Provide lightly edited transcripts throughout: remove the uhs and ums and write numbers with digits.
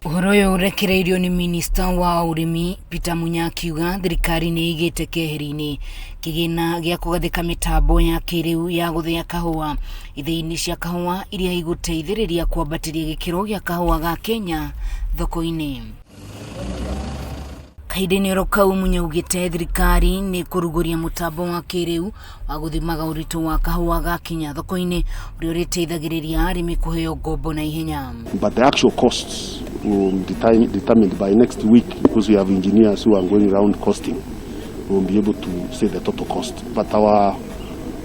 Ũhoro ũyũ ũrekereirio nĩ minista wa ũrĩmi Peter Munya akiuga thirikari nĩ ĩigĩte keheri-inĩ kĩgĩna gĩa kũgathĩka mĩtambo ya kĩrĩu ya gũthĩa kahũa ithĩi-inĩ cia kahũa iria igũteithĩrĩria kwambatĩria gĩkĩro gĩa kahũa ga Kenya thoko-inĩ. Kahinda-inĩ oro kau Munya augĩte thirikari nĩ ĩkũrugũria mũtambo wa kĩrĩu wa gũthimaga ũritũ wa kahũa gakinya thoko-inĩ ũrĩa ũrĩteithagĩrĩria arĩmi kũheo ngombo na ihenya. But the actual costs will be determined by next week because we have engineers who are going around costing. We will be able to say the total cost. But our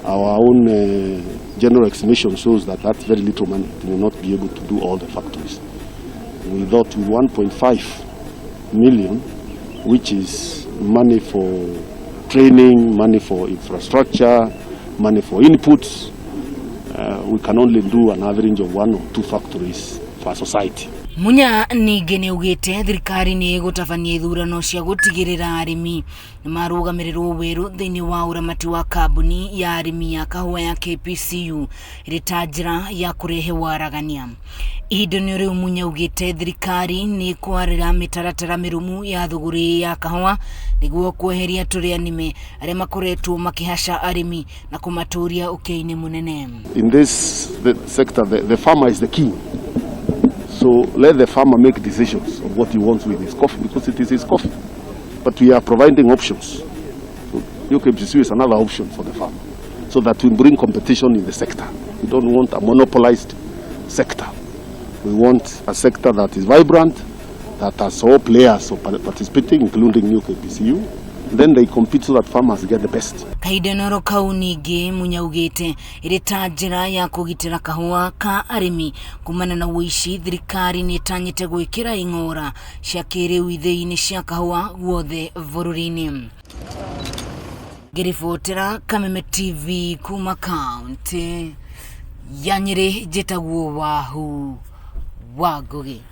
own general estimation shows that that's very little money. They will not be able to do all the factories. We thought with 1.5 million, which is money for training, money for infrastructure, money for inputs, we can only do an average of one or two factories per society. Munya ningĩ nĩ augĩte thirikari nĩ ĩgũtabania ithurano cia gũtigĩrĩra arĩmi nĩ marũgamĩrĩrwo werũ thĩinĩ wa ũramati wa kambuni ya arĩmi ya kahũa ya KPCU ĩrĩ ta njĩra ya kũrehe waragania. Ihinda-inĩ rĩu Munya augĩte thirikari nĩ ĩkwarĩra mĩtaratara mĩrũmu ya thũgũrĩ ya kahũa nĩguo kweheria tũrĩa nĩme arĩa makoretwo makĩhaca arĩmi na kũmatũria ũkĩa-inĩ mũnene. In this the sector, the farmer is the king. So let the farmer make decisions of what he wants with his coffee because it is his coffee. But we are providing options. So UKPCU is another option for the farmer so that we bring competition in the sector. We don't want a monopolized sector. We want a sector that is vibrant, that has all players participating, including new KPCU. Then they compete so that farmers get the best. Kahinda noro kau ningĩ Munya augĩte ĩrĩ ta njĩra ya kũgitĩra kahũa ka arĩmi kumana na ũici, thirikari nĩ ĩtanyĩte gwĩkĩra ing'ora cia kĩrĩu ithĩi-inĩ cia kahũa guothe bũrũri-inĩ. Ngĩribotera Kameme TV kuma kaunti ya Nyĩrĩ, njĩtagwo Wahu wa Ngũgĩ.